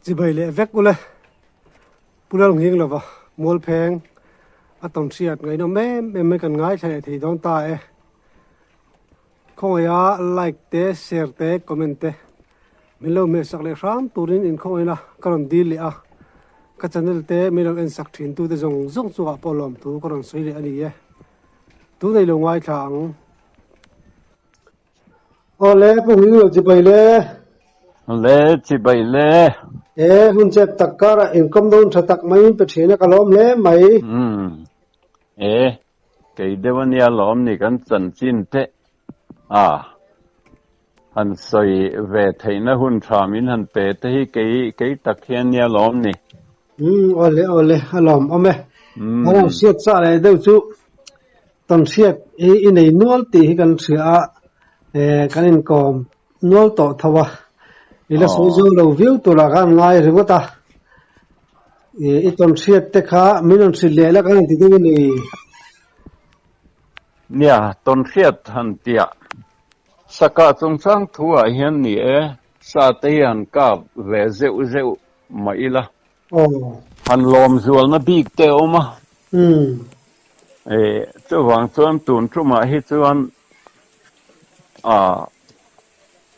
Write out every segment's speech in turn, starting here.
Chibai leh vek ule Pu Lalnghing lova Mualpheng a tawn hriat ngaihnawm em em mai kan ngaithla leh thei dawn ta e. Khawngaih a like te share te comment te min lo hmehsak leh hram turin in khawngaihna ka rawn dil leh a, ka channel te min lo ensak thin tute zawng zawng chungah pawh lawmthu ka rawn sawi leh a ni e. Tunei lo ngaithla ang. Awle Pu Nghing lo chibai le. Awle chibai le. E hun chep tak karah inkawm dawn tha tak maiin pe thin a ka lawm hle mai. Umm e kei deuh ania lawm ni kan chanchin te a han sawi ve theihna hun tha min han pe te hi kei kei tak hian nia lawm ni. Umm awle awle a lawm awm e. Kan han hriat chah leh deuh chu Tawn hriat hi i nei nual tih hi kan hria a, kan inkawm nual tawh tho a, i la sawi zo lo viau turah khan ngai ringawt a, i tawn hriat te kha min rawn hrilh leh la kan han ti deuh a ni. Nia, tawn hriat han tiah Saka chungchang thu ah hian ni e, sa te hi han kap ve zeuh zeuh mah ila. Han lawm zualna bik te a awm a. Chuvang chuan tun tumah hi chuan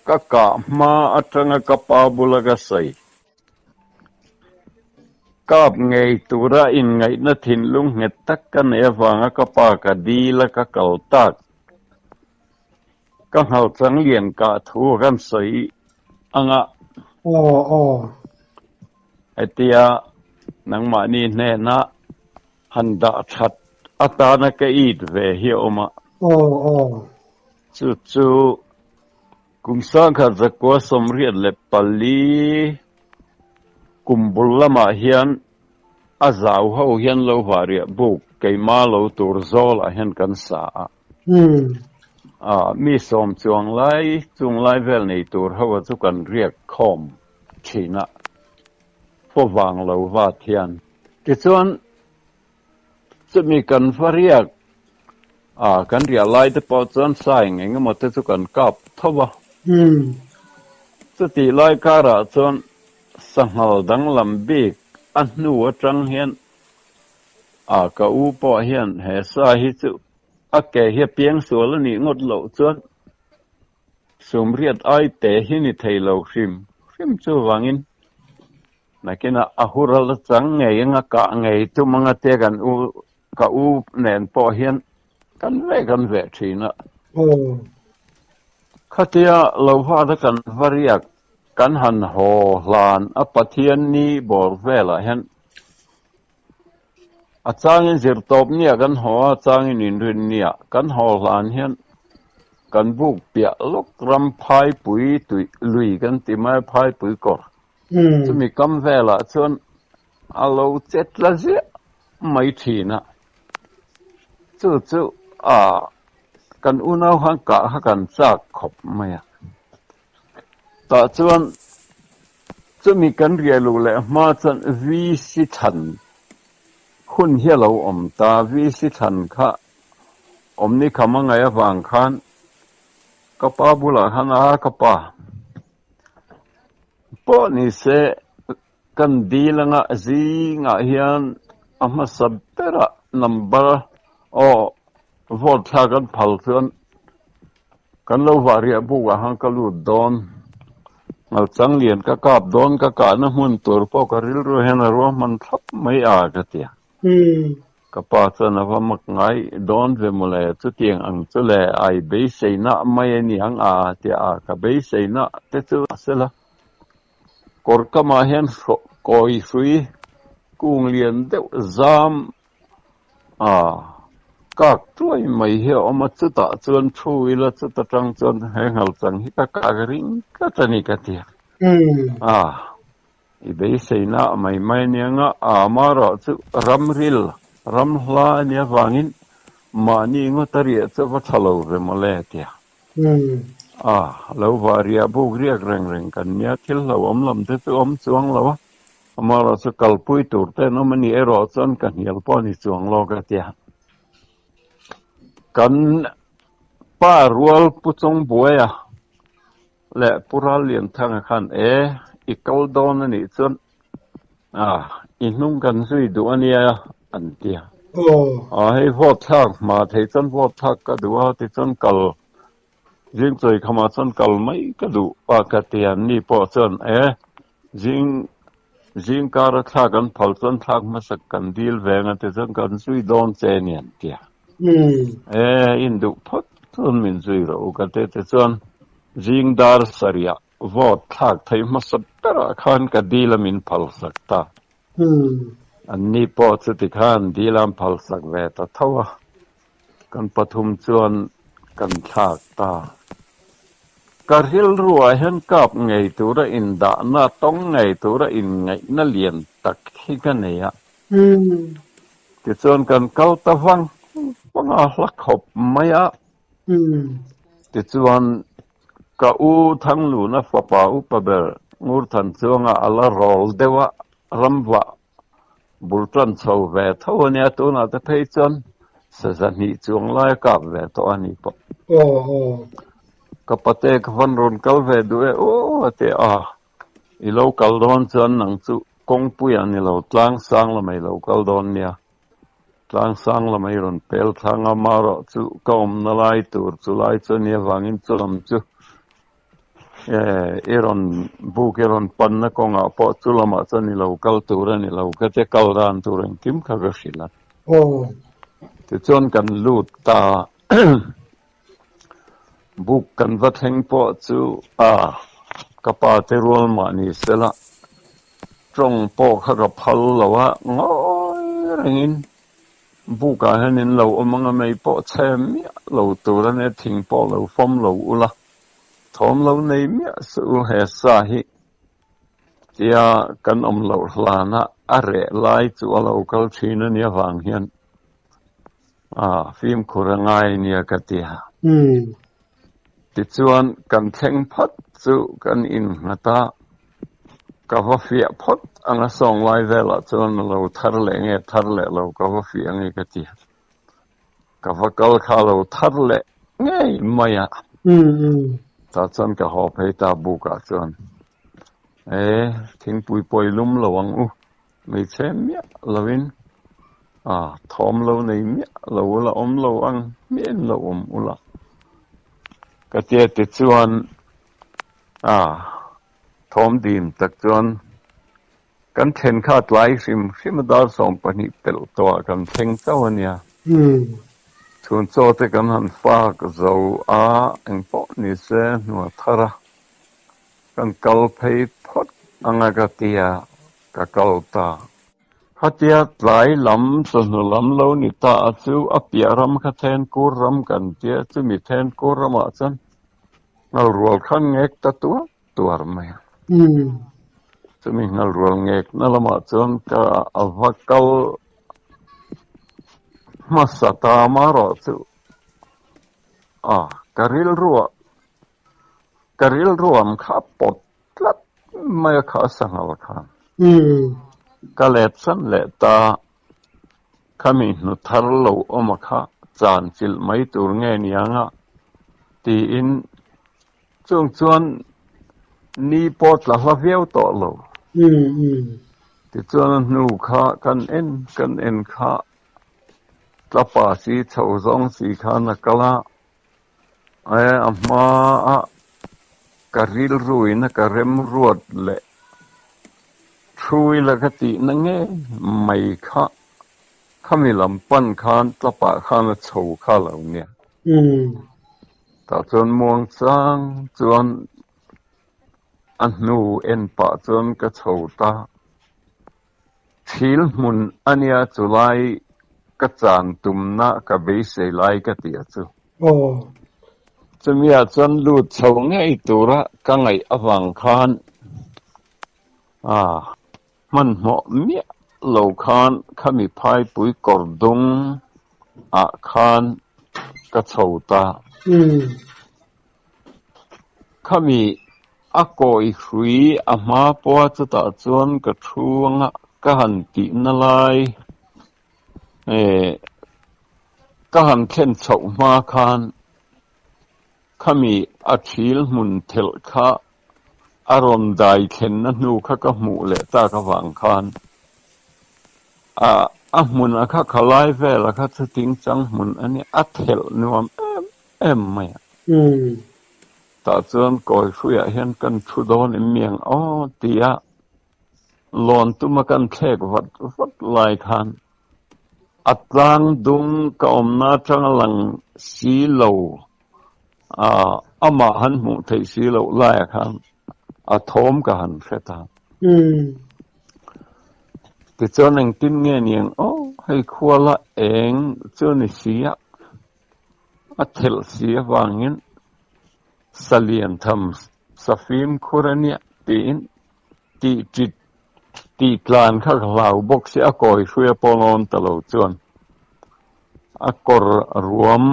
ka kah hma atanga ka pa bula ka sawi. Kap ngei tura inngaihna thinlung nghet tak ka neih avanga ka pa ka dil a ka kal tak. Ka nghalchang lian kah thu kan sawi anga. Aw aw. Hetia nangmahni hnena han dah that atana ka it ve hi a awm a. Aw aw. Chu chu kum sangkhat zakua 84 kum bul lamah hian a zau ho hian lo vah riah buk keima lo tur zawlah hian kan sa a. A, mi sawm chuang lai chung lai vel nei tur ho a chu kan riak khawm thin a, phaw vang lo vat hian. Tichuan, chumi kan va riak a, kan riah lai te pawh chuan sa eng eng emaw te chu kan kap tho a. Chutih lai karah chuan sanghal danglam bik a hnu atang hian A ka u pawh hian he sa hi chu a ke hi a piang sual a nih ngawt loh chuan sumriat ai te hi ni thei lo hrim hrim chuvangin nakinah a hural a chang ngei anga kah ngei tum anga tia kan u ka u nen pawh hian kan ve kan veh thin a. Khatia lo hata kan va riak kan han haw hlan a Pathian ni bawr velah hian A changin zirtawp nia kan haw a, a changin inrin nia kan haw hlan hian kan buk piah lawk ram phaipui tui lui kan ti mai a, phaipui kawr. Chumi kam velah chuan a lo che tla ziah mai thin a, chu chu a kan unau khan kah kha kan chak khawp mai a. Tah chuan chumi kan riah luh leh hma chuan VC thlan hun hi a lo awm ta, VC thlan kha awmni kham a ngaih avang khan ka pa bulah khan a ka pa pawh ni se kan dil anga zingah hian a hmasa berah number aw vote thla kan phal chuan Kan lo vah riah buk ah khan ka lut dawn. Ngalchang lian ka kap dawn, ka kahna hmun tur pawh ka rilru hian a ruahman thlap mai a ka ti a. Ka pa chuan a va mak ngai dawn ve mawle, chutiang ang chu le ai beiseina mai a ni ang a ti a, ka beiseina te chu a sela. Kawr kamah hian kawi hrui kung lian deuh zam A, kak tuai mai hi a awm a, chutah chuan thu ila chuta tang chuan he nghalchang hi ka kak ring tlat a ni ka ti a. A, i beiseina mai mai ania nga, a amarawh chu ramril, ramhla a nia vangin mahni ngawt a riah chu a va tha lo ve mawle a ti a. A, lo va riah buk riak reng reng kan nia, thil hlauhawm lam te chu awm chuang lo a. Amaherawh chu kalpui tur te an awm a nih erawh chuan ka hnial pawh a ni chuang lo ka tia. Kan pa rual Pu Chawngbuaia leh Pu Rallianthanga khan e. i kal dawn a nih chuan i hnung kan zui duh a nia an ti a. Hei vote thlak hma thei chuan vote thlak ka duh a tichuan kal zing chawi khamah chuan kal mai ka duh a ka ti a. Ni pawh chuan e zing zing kara thlak an phal chuan thlak hmasak kan dil ve ang a tichuan kan zui dawn che a ni an ti a. E induh phawt chuan min zui rawh u ka ti tichuan zing dar sarih ah Vote thlak theih hmasa berah khan ka dil a min phalsak ta. Anni pawh chuti khan dil an phalsak ve ta tho a, kan pathum chuan kan thlak ta. Ka rilruah hian kap ngei tura indahna, tawng ngei tura inngaihna lian tak hi ka nei a. Tichuan kan kal ta vang vang a, hla khawp mai a. Tichuan Ka u Thangluna fapa upa ber Ngurthan chuanga a la rawl deuh a, ramvah bul tan chho ve tho a nia, tunah te phei chuan saza hnih chuang lai a kap ve tawh a ni pawh. Ka pate ka van rawn kal ve duh e aw a ti a, i lo kal dawn chuan nang chu kawngpuiah ni lo tlang sang lamah i lo kal dawn nia. Tlangsang lam ei rawn pel thlang a, marawh chu ka awmna lai tur chu lai chu a nih avangin chu lam chu i rawn buk i rawn panna kawngah pawh chu lamah chuan i lo kal tur a ni lo ka tia kal dan tur engkim kha ka hrilh a. Tichuan kan lut ta buk kan va thleng pawh chu a ka pa te rual mah ni sela tawng pawh kha ka phal lo a, ngawi rengin bukah hian in lo awm anga mei pawh chhe miah lo tur a nia, thing pawh lo fawm lo ula, thawm lo nei miah suh u he sa hi tia kan awm loh hlana a reh lai chu a lo kal thin a nia vang hian. A, fimkhur a ngai nia ka ti a. Tichuan, kan thleng phawt chu kan innghat a, ka va fiah phawt ang a sawng lai velah chuan a lo thar leh nge thar leh lo ka va fiah ange ka ti a. Ka va kal kha a lo thar leh ngei mai a. Tah chuan ka haw phei ta bukah chuan, E, thingpui pawh i lum lo ang u. Hmeichhe miah lovin a thawm lo nei miah lo ula, awm lo ang hmiah in lo awm ula ka tia tichuan a thawm dim tak chuan kan thlen kha tlai hrim hrim a dar 12 pelh tawhah kan thleng chauh a nia. Chhun chaw te kan han fak zo a, engpawh ni se hnua thar a kan kal phei phawt ang a ka tia. Ka kal ta. Khatia tlai lam chawhnu lam lo ni ta a chu a piah ram kha Thenkur ram kan tia chumi Thenkur ramah chuan Nghalrual kha ngek ta tuar tuar mai a. Chumi Nghalrual ngekna lamah chuan ka a va kal hmasa ta marawh chu a ka rilruah ka rilruam kha pawt tlat mai a kha a sanghal khan. Ka let san leh ta, khami hnu thar lo awm a kha chan chilh mai tur nge niang a tiin chung chuan ni pawh tla hla viau tawh lo. Tichuan a hnu kha kan en kan en kha tla pa si chho zawng si khan a kal a. A hmaa ka rilruina ka remruat leh thui la ka tihna nge mai kha khami lam pan khan tlapah khan a chho kha lo nia. Tah chuan muang chang chuan a hnu en pah chuan ka chho ta. Thil hmun a nia chulai ka chan tumna ka beisei lai ka ti a chu. Chumia chuan lut chho ngei tura ka ngaih avang khan a hmanhmawh miah lo khan khami phaipui kawr dung ah khan ka chho ta. Khami a kawi hrui a hma pawha chutah chuan ka thu anga ka han tihna lai eh ka han thlen chhoh hma khan khami a thil hmun thelh kha A rawn dai thlenna hnu kha ka hmuh leh tak avang khan a a hmuna kha khalai vela kha chu tingchang hmun a nia, a thelh nuam em em mai a. Tah chuan kawi hruiah hian kan thu dawn em mi ang aw tia lawn tuma kan thlek vat vat lai khan a tlang dung ka awmna atanga lang si lo A, amah han hmuh theih si loh laiah khan a thawm ka han hre ta. Tichuan engtin nge ni ang aw, hei khuala eng chu ni si a, a thelh si avangin sa lian tham sa fimkhur a nia tiin tih ṭit tih tlan kha ka hlau bawk si a, kawi hruia pawh lawn ta lo chuan A kawr ruam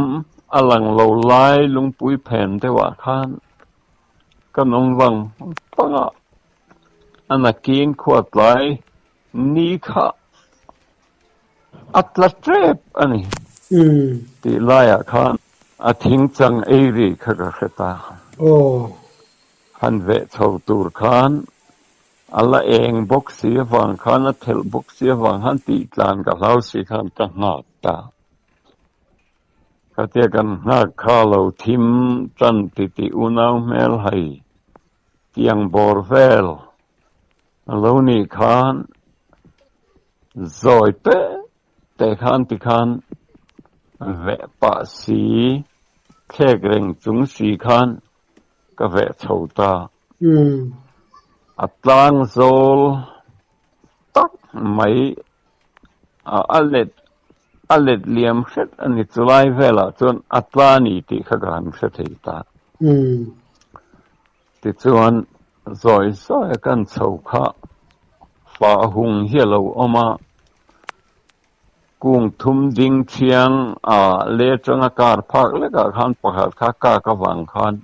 a lang lo lai lungpui phen deuhah khan kan awm vang vang a, a nakin khuatlai ni kha a tla tep a ni tih laiah khan a thingchang ei ri kha ka hre ta. Han veh chho tur khan A la eng bawk si avang khan, a thelh bawk si avang khan tih tlan ka hlau si khan ka nghak ta. Khatia kan nghak kha lo thim tan ti tih unau hmel hai tiang bawr vel a lo nih khan zawi te te khan ti khan veh pah si thlek reng chung si khan ka veh chho ta. A tlang zawl tak mai a a let a let liam hret a ni. Chulai velah chuan a tla ni tih kha ka han hre thei ta. Tichuan zawi zawi a kan chho kha fa hung hi a lo awm a, kung thum ding thiang a le atanga kar phak lekah khan pakhat kha kak avang khan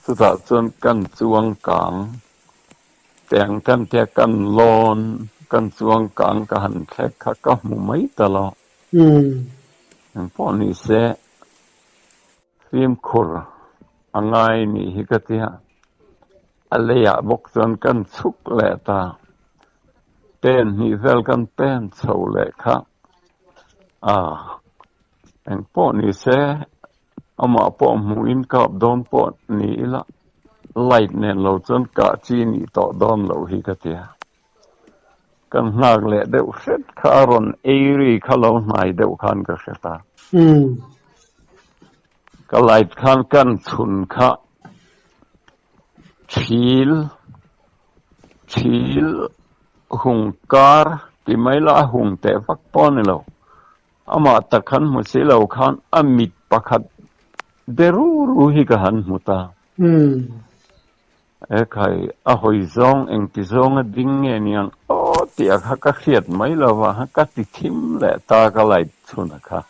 Chutah chuan kan chuang kang teng kan tia kan lawn kan chuang kang ka han thlek kha ka hmu mai ta lo. Engpawh ni se fimkhur a ngai nih hi ka tia a leiah bawk chuan kan chhuk leh ta. Pen hnih vel kan pen chho leh kha a engpawh ni se Amah pawh hmuhin kap dawn pawh ni ila light nen lo chuan kah chi nih tawh dawn loh hi ka tia. Kan nghak leh deuh hret kha a rawn ei ri kha lo hnai deuh khan ka hre ta. Ka light khan kan chhun kha thil thil hung kar ti mai la a hung teh vak pawh a ni lo. Amah tak han hmu si lo khan a mit pakhat de ru ru hi ka han hmu ta. Ekhai, a hawi zawng engti zawnga ding nge niang aw tih a kha ka hriat mai lo va, ka ti thim leh ta ka light chhun a kha.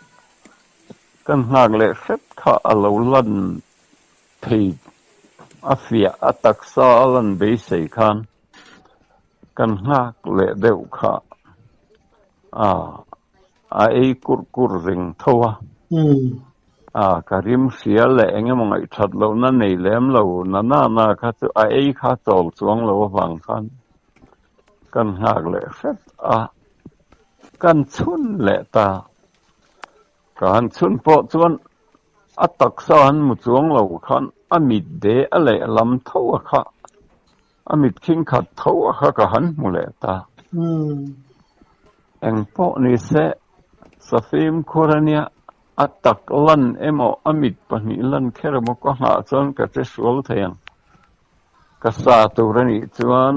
Ka nghak leh hret kha a lo lan thei a fiah a taksa a lan beisei khan kan nghak leh deuh kha a a ei kurh kurh reng tho a. A ka rim hria leh eng emaw ngaihthat lohna nei lem lo na na na kha chu a ei kha chawl chuang lo avang khan kan nghak leh hret a, kan chhun leh ta. Ka han chhun pawh chuan a taksa han mu chuang lo khan a mit de a lehlam tho a kha. A mit khing khat tho a kha ka han hmu leh ta. Eng pawh ni se, Safimkhur a nia, a tak lan emaw a mit pahnih lan kher emaw ka nghah chuan ka che sual thei ang. Ka sa tur a nih chuan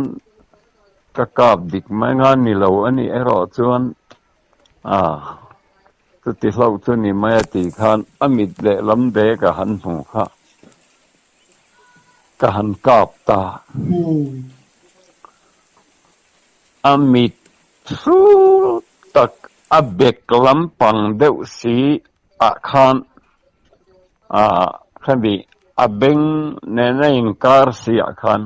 ka kap dik mai nga ni lo a nih erawh chuan a chuti hlauh chu ni mai a tih khan a mit lehlam ve ka han hmu kha. Ka han kap ta. A mit hrul tak a bek lampang deuh si ah khan khami a beng nena inkar si ah khan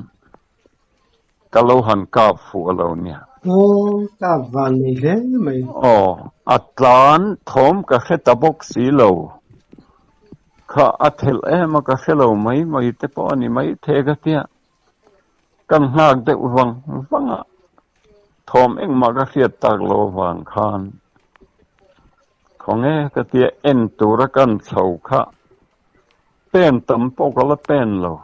ka lo han kap fuh a lo nia. Aw, kap van nei hle mai. Aw, a tlan thawm ka hre ta bawk si lo. Kha a thelh em a ka hre lo mai mai te pawh a ni mai thei ka tia. Kan nghak deuh vang vang a, thawm engmah ka hriat tak lo avang khan khawnge ka tia en tura kan chho kha pen tam pawh ka la pen lo.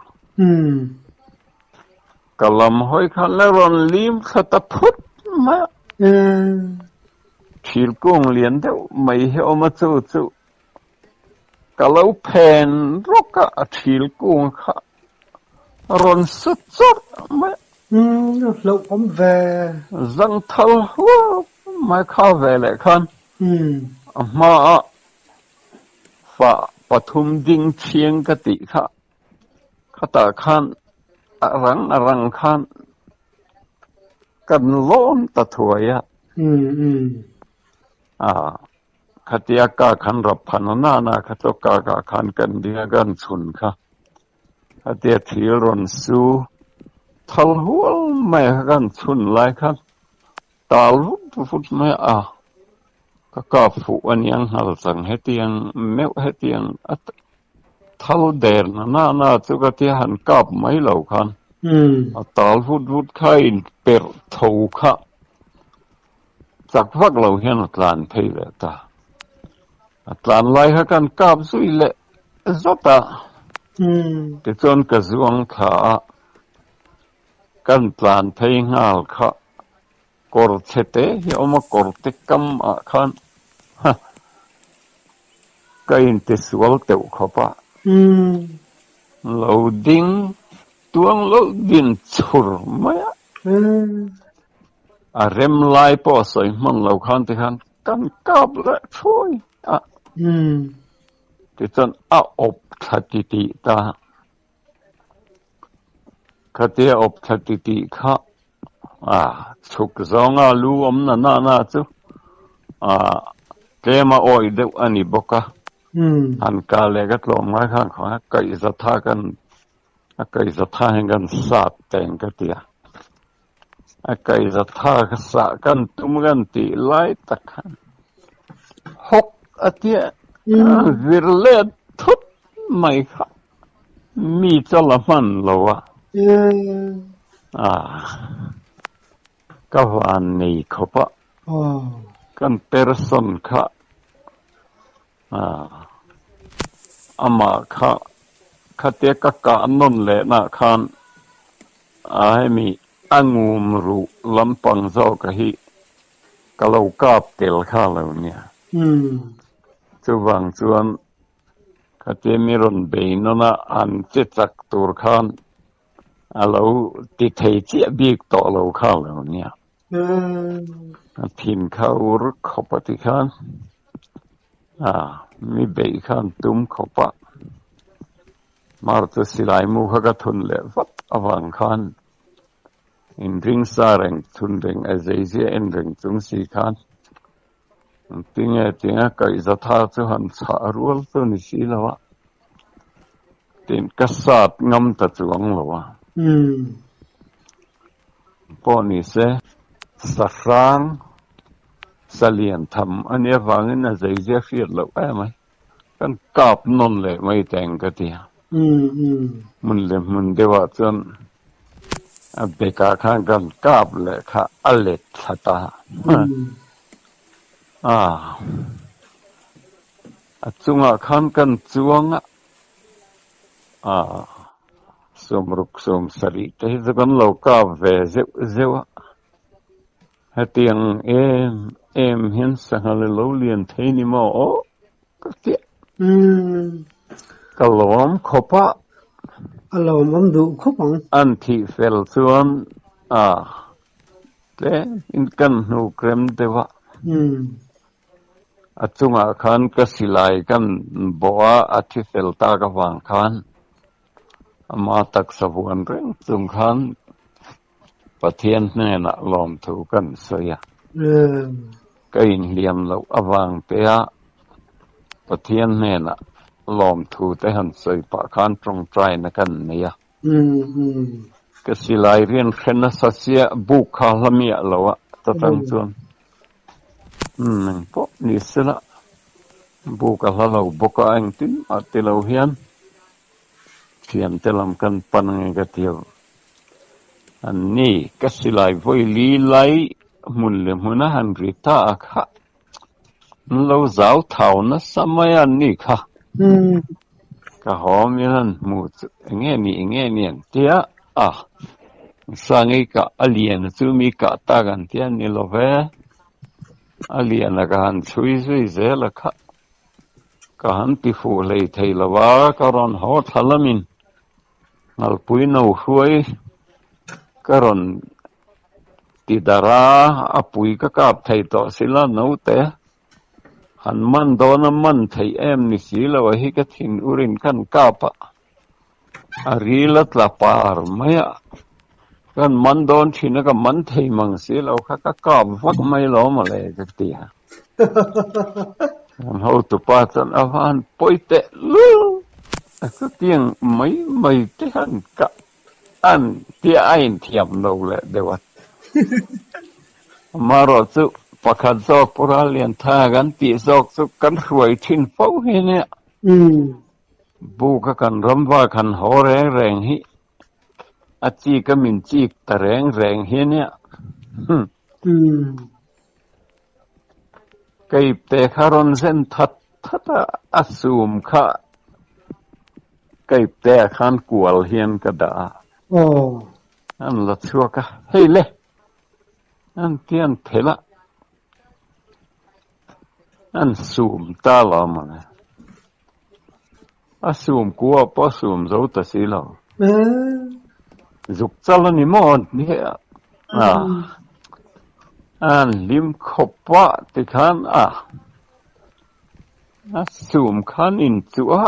Ka lam hawi khan la rawn lim thla ta phut mai a. Thil kung lian deuh mai hi a awm a chu chu Ka lo phen rawk a, a thil kung kha a rawn su chawrh mai a. Umm, a hlauh awm ve. Zang thal huau mai kha ve leh khan a hmaa fa pathum ding chhiang ka tih kha khatah khan a rang a rang khan kan lawn ta thuai a. A. Khatia ka khan rap phan a nana kha chu ka kah khan kan ding a kan chhun kha. Khatia thil rawn su thal hual mai a kha kan chhun lai khan tal vut vut mai a ka kap fuh a niang nghal chang hetiang meuh hetiang a thal der na nana chu khatia han kap mai lo khan a tal vut vut kha a inperh tho kha. Chak vak lo hian a tlan phei leh ta. A tlan lai kha kan kap zui leh zawt a. Tichuan ka zuang thla a, kan tlan phei nghal kha kawr chhe te hi a awm a, kawr te kam ah khan ha ka intisual teuh khawp a. Lo ding tuang lo din chhur mai a. A rem lai pawh a sawi hman lo khan tikhan kan kap leh thuai a. Tichuan a awp thla titih ta. Khatia awp thla titih kha a chhuk zawnga lu awm na na na chu a tlem a awih deuh a ni bawk a. Han kah leh ka tlawm ngai khan kaihza tha kan A kaihza tha hian kan sat teng ka ti a, a kaihza tha ka sah kan tum kan tih lai tak khan hawk a tia a vir let thut mai kha mi chu la hman lo a, a ka van nei khawp a, kan person kha Amah kha khatia ka kah nawn lehna khan a hemi a ngum ruh lampang zawka hi ka lo kap tel kha lo nia. Chuvang chuan khatia mi rawn bei nawn a an che chak tur khan a lo ti thei chiah bik tawh lo kha lo nia. A thin kha ur khawp a ti khan a mi beih khan tum khawp a, mar chu silai mu kha ka thun leh vat avang khan inring sa reng thun reng a zeizia en reng chung si khan tinge tinga kaihza tha chu han chhah rual chu ni si lo a, tin ka sat ngam ta chuang lo a. Pawh ni se, sahrang sa lian tham a nih avangin a zeizia hriat loh em mai. Kan kap nawn leh mai teng ka ti a. Hmun leh hmun deuhah chuan a bekah khan kan kap leh kha a let thla ta a. A chungah khan kan chuang a. Sawmruk sawmsarih te hi chu kan lo kap ve zeuh zeuh a, hetiang em em hian sangha le lo lian thei ni maw aw ka tia. Ka lawm khawp a. A lawmawm duh khawp ang. An thih fel chuan a tlem in kan hnuk rem deuh a. A chungah khan ka silai kan bawh a, a thi fel tak avang khan ama taksa vuan reng chung khan Pathian hnenah lawmthu kan sawi a. Ka inhliam loh avang tea Pathian hnenah lawmthu te han sawi pah khan tawngtaina kan nei a. Ka silai rian hre nasa sia buk kha hla miah lo a ta tang chuan eng pawh ni sela buk a hla lo bawk a engtin mah ti lo hian thiante lam kan pan nge ka ti a. An ni, ka silai vawi li lai hmun leh hmuna han ri ta a kha an lo zau thau nasa mai a an ni kha. Ka haw min han hmu chu enge ni enge ni an tia a, Sangi kah a lian chu mi kah tak an tia ni lo ve, a lian a ka han chhui zui zel a kha ka han ti fuh hlei thei lo a, ka rawn haw thla lamin Ngalpui no hruai ka rawn ti darh a, a pui ka kap thei tawh sila naute han man dawn a man theih em ni si lo a hi ka thin urin kan kap a, a ril a tla par mai a, kan man dawn thin a ka man thei mang si lo kha ka kap vak mai lo mawle ka ti a. Kan hotupa chuan a van pawi teh lul a chutiang mai mai te han kah an tia a inthiam lo leh deuh a. Amaherawh chu pakhat zawk Pu Ralliantha kan tih zawk chu kan hruai thin fo hi nia. Buka kan ramva kan haw reng reng hi a chik a min chik ta reng reng hi nia. Keipte kha rawn zen that that a, a sum kha keipte ah khan kual hian ka dah a. An la chhuak a, hei le, an ti an phelh a, an sum ta lo mawle. A sum kua pawh a sum zo ta si lo. Zuk chal a ni maw ni a an hlim khawp a tikhan a a sum khan in chuh a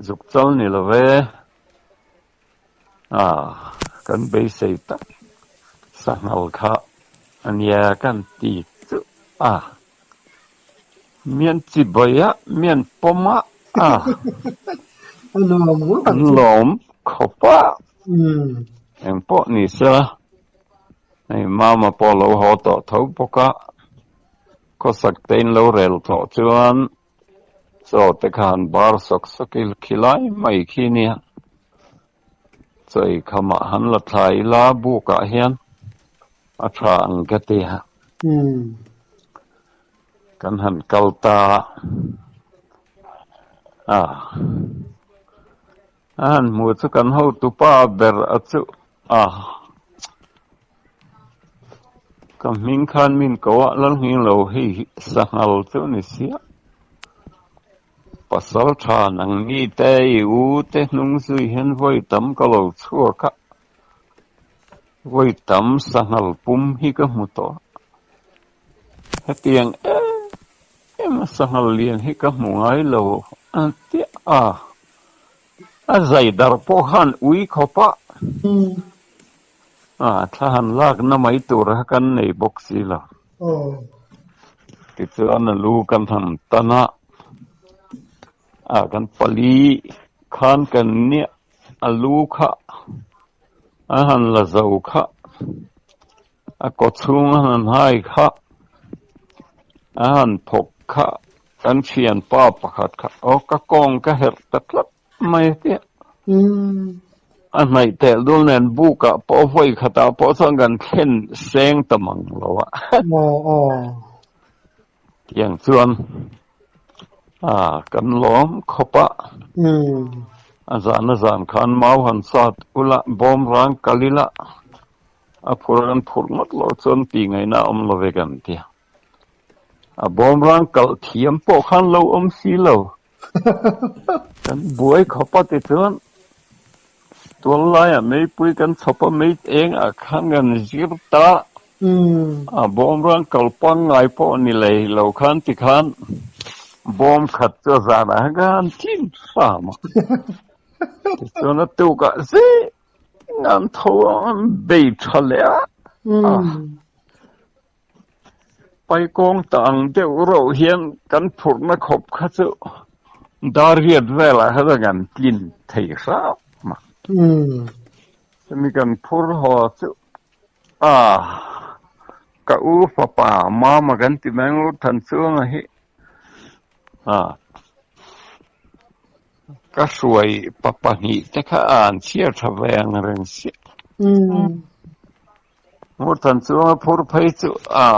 zuk chal ni lo ve a kan beisei tak sanghal kha a nia kan ti chu a. Mian chibai a, mian pawm a, a an lawm khawp a. Eng pawh ni sela, hei mama pawh lo haw tawh tho bawk a, khawsak te in lo rel tawh chuan chaw te kha han bar sawk sawk i khilai mai khi nia. Chaw khamah han la thla ila bukah hian a tha ang ka ti a. Kan han kal ta a, a han hmu chu kan hotupa ber a chu a, ka hming khan min ko a, Lalnghinglo hei sanghal chu a ni sia. Pasal tha nang ni te i u te hnung zui hian vawi tam ka lo chhuak a, vawi tam sanghal pum hi ka hmu tawh a, hetiang em em a sanghal lian hi ka hmu ngai lo a tia a, a zai dar pawh khan ui khawp a, a thla han lakna mai tur kha kan nei bawk si lo. Tichuan a lu kan han tan a, a kan pali khan kan nia a lu kha a han la zo kha, a kaw chhung a han hai kha, a han thawk kha kan thianpa pakhat kha aw ka kawng ka herh ta tlat mai a tia. A hnaih tel dul nen bukah pawh vawi khatah pawh chuan kan thlen seng ta mang lo a. Tiang chuan a kan lawm khawp a. A zan a zan khan mau han sat ula bawm rang kal ila a phur an phurh ngawt lo chuan tih ngaihna a awm lo ve kan tia. A bawm rang kalh thiam pawh khan lo awm si lo. Kan buai khawp a tichuan tual laiah meipui kan chhawp a, mei engah khan kan zir ta a, bawm rang kal pangngai pawh ni lei lo khan tikhan bawm khat chu a zanah khan ka han tlin hram a, tichuan a tukah zing an tho a, an bei tha leh a. Paikawng ta ang deuh reuh hian kan phurhna khawp kha chu dar riat velah kha chuan kan tlin thei hrap a. Chumi kan phur haw chu a ka u fapa mama kan ti mai ang u Thanchunga hi a. Ka hruai pa pahnih te kha a an chhiar tha ve ang reng sia. Ngurthan chunga phur phei chu a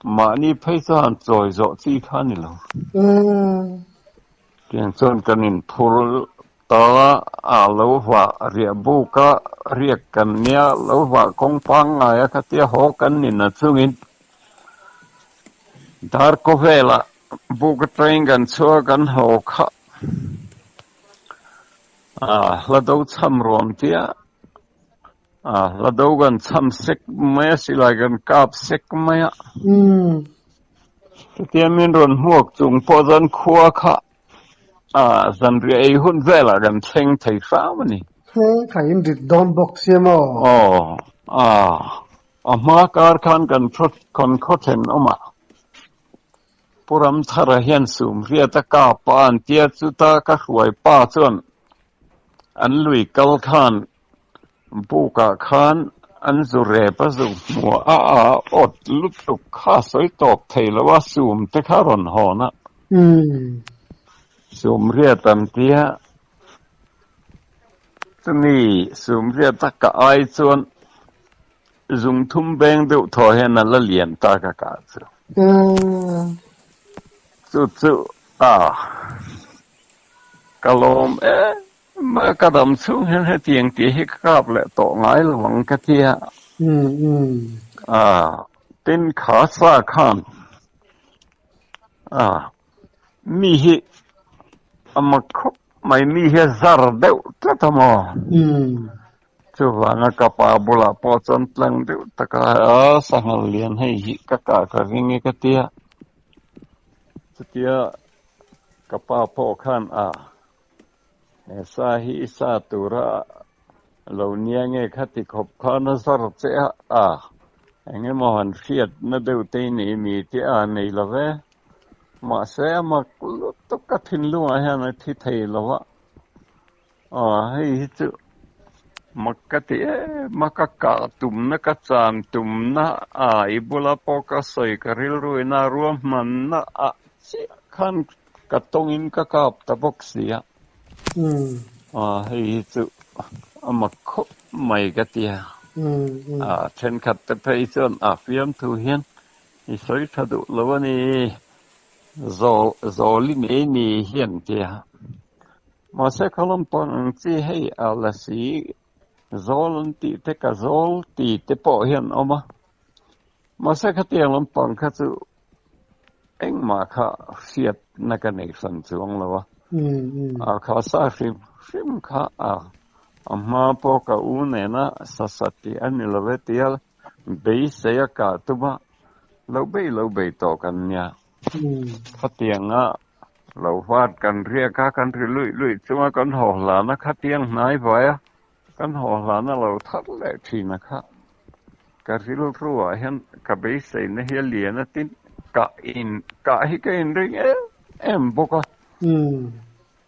mahni phei chu han chawi zawh chi kha a ni lo. Tiang chuan kan inphur ta a, lo vah riah buk a, riak kan nia, lo vah kawng pangngai a khatia haw kan ni na chungin dar kawvelah Buk atangin kan chhuak kan haw kha a hla do chham ruam tia a hla do kan chham sek mai a silai kan kap sek mai a chutia min rawn hmuak chung pawh chuan khua kha a zanriah ei hun velah kan thleng thei hram a ni. Thleng thei in rit dawn bawk sia maw? Aw a a hma kar khan kan khaw thenawm a. Pu Ramthara hian Sumriata kap a an tia chuta ka hruai pa chuan an lui kal khan bukah khan an zu rep a zu hmu a a awt lutuk kha sawi tawp thei lo a sum te kha rawn hawn a Sumriat an tia chumi Sumriata ka ai chuan Zung thum beng deuh thaw hian a la lian ta ka kah chu. Chu chu a ka lawm em a, ka dam chhung hian hetiang tih hi ka kap leh tawh ngai lo ang ka ti a. A tin kha sa khan a mi hi a mak khawp mai, mi hi a zar deuh tlat a maw? Chuvanga ka pa bulah pawh chuan tlang deuh taka a sanghal lian hei hi ka kah ka ring e ka tia. Chutia ka pa pawh khan a he sa hi i sa tura lo nia nge kha ti khawp khan a zar che a, a engemaw han hriatna deuh te i nei mi tih a nei lo ve. Mahse a mak lutuk ka thinlungah hian a thi thei lo a. Aw hei hi chu mak ka ti em a, ka kah tumna ka chan tumna a i bula pawh ka sawi ka rilru ina ruahmanna ah chiah khan ka tawngin ka kap ta bawk si a. Aw hei hi chu a mak khawp mai ka ti a, a thenkhat te phei chuan a fiamthu hian i sawi tha duh lo a ni, zawl zawli nei ni hian ti a. Mahse khalam pang ang chi hei a la si zawl an tih te ka zawl ti te pawh hian a awm a. Mahse khatiang lampang kha chu engmah kha hriatna ka nei hran chuang lo a. A kha sa hrim hrim kha a a hma pawh ka u nena sa sa tih a ni lo e tia beisei a kah tum a, lo bei lo bei tawh kan nia. Khatianga Lo vat kan riak a, kan ri luih luih chunga kan haw hlana kha tiang hnai vai a, kan haw hlana lo thar leh thin a kha. Ka rilruah hian ka beiseina hi a lian a tin kah in kah hi ka inring em em bawk a.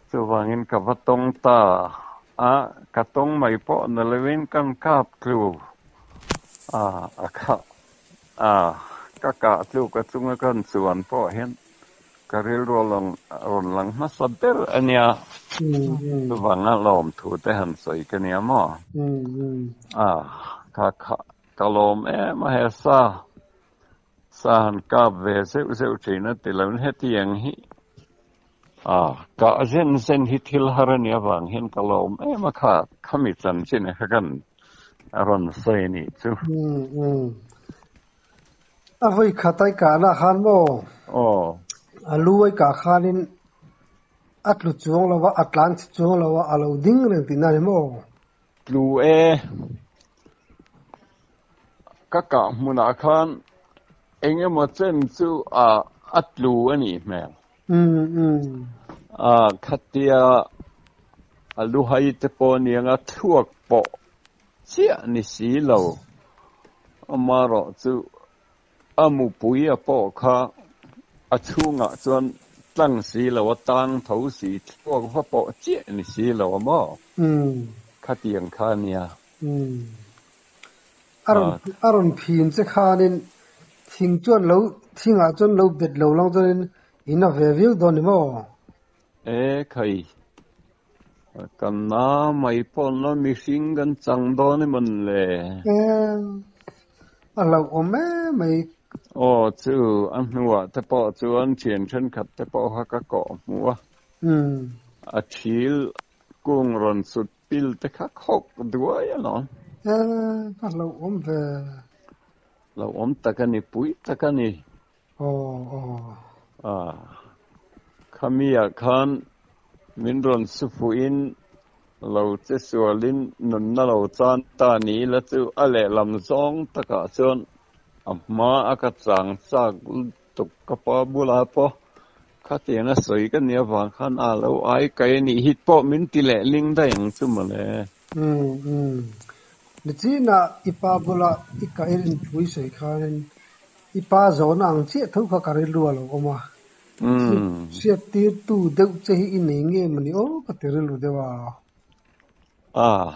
Chuvangin ka va tawng ta a, ka tawng mai pawh na loin kan kap tlu a a kha a, ka kah tluk a chunga kan chuan pawh hian Ka rilru rawn lang hmasa ber a nia, chuvanga lawmthu te han sawi ka nia maw? A, ka kha ka lawm em a he sa, sa han kap ve zeuh zeuh thin a ti lo in hetiang hi a kah zen zen hi thil har a nih avang hian ka lawm em a kha khami chanchin kha kan rawn sawi a nih chu. A vawi khat ai kahna khan maw? Aw. A lu ai kah khanin a tlu chuang lo a, a tlan chhe chuang lo a, a lo ding reng tihna a ni maw? Tlu e. Ka kah hmunah khan eng emaw chen chu a a tlu a nih hmel. A khatia a lu hai te pawh aniang a thluak pawh Chiah ni si lo. Amarawh chu a mupui a pawh kha a chhungah chuan tlang si lo a tang tho si thluak va pawh chiah ni si lo a maw? Khatiang kha a nia. A rawn a rawn phin che khanin thing chuan lo thingah chuan lo bet lo lang chuanin in a ve viau dawn ni maw? E khai. Kan na mai pawh la mihring kan chang dawn emawn le. E, a hlauhawm em mai. Aw chu a hnuah te pawh chuan thian thenkhat te pawh kha ka kawh hmuh a. A thil kung rawn sut pil te kha khawk duai alawm. E, ka hlauhawm ve. Hlauhawm tak a ni, pui tak a ni. Aw aw. A, khamiah khan min rawn su fuhin lo che sualin nunna lo chan ta ni ila chu a lehlam zawng takah chuan a hma a ka chang chak lutuk ka pa bulah pawh khatiang a sawi ka nih avang khan a lo ai kai a nih hi pawh min ti leh ling daih ang chu mawle. Umm umm. Nichinah i pa bula i ka i rinpui sawi khanin i pa zawhna ang chiah tho kha ka rilru a lo awm a. Hriat tirtu deuh che hi i nei nge mawni aw ka ti rilru deuh a. Ah,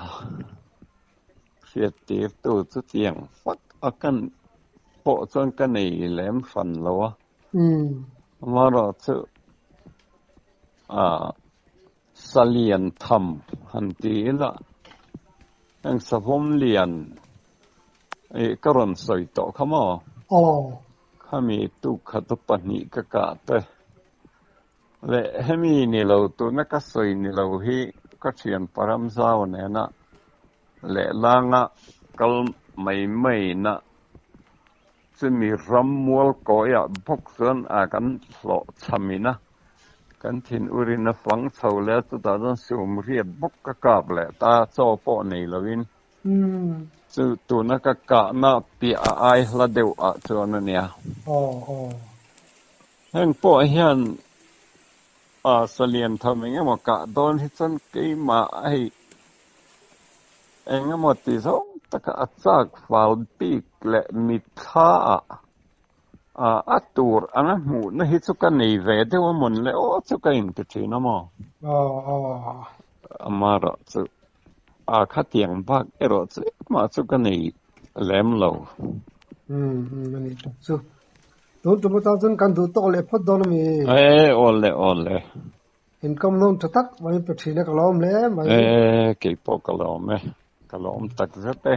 hriat tirtu chutiang fak a kan pawh chuan ka nei lem hran lo a. Amaherawhchu ah Salian tham han ti ila heng savawm lian ih ka rawn sawi tawh kha maw? Aw. Khami tukkhat a pahnih ka kah te leh hemi ni lo tuna ka sawi ni lo hi ka thian Paramzau nena lehlanga kal mai mai na Chumi ram mual kawiah bawk chuan a kan hlawh chhamin a, kan thin urin a fang chho leh a, chutah chuan sum riat bawk ka kap leh ta, chaw pawh nei loin chu tuna ka kahna piah a ai hla deuh ah chuan a nia. Heng pawh hian a salian tham eng emaw kah dawn hi chuan keimah hei Eng emaw ti zawng taka a chak fal bik leh mitthla ah a tur anga hmuhna hi chu ka nei ve deuh a mawn le aw chu ka inti thin a maw? Amaherawh chu a khatiang bak erawh chu engmah chu ka nei lem lo. Umm a nih tak chu. Tun tum atang chuan kan duh tawk leh phawt dawn a mi? E aw le aw le. Income loan tha tak mai pe thin a ka lawm hle mai. E, keipawh ka lawm e, ka lawm tak zet e.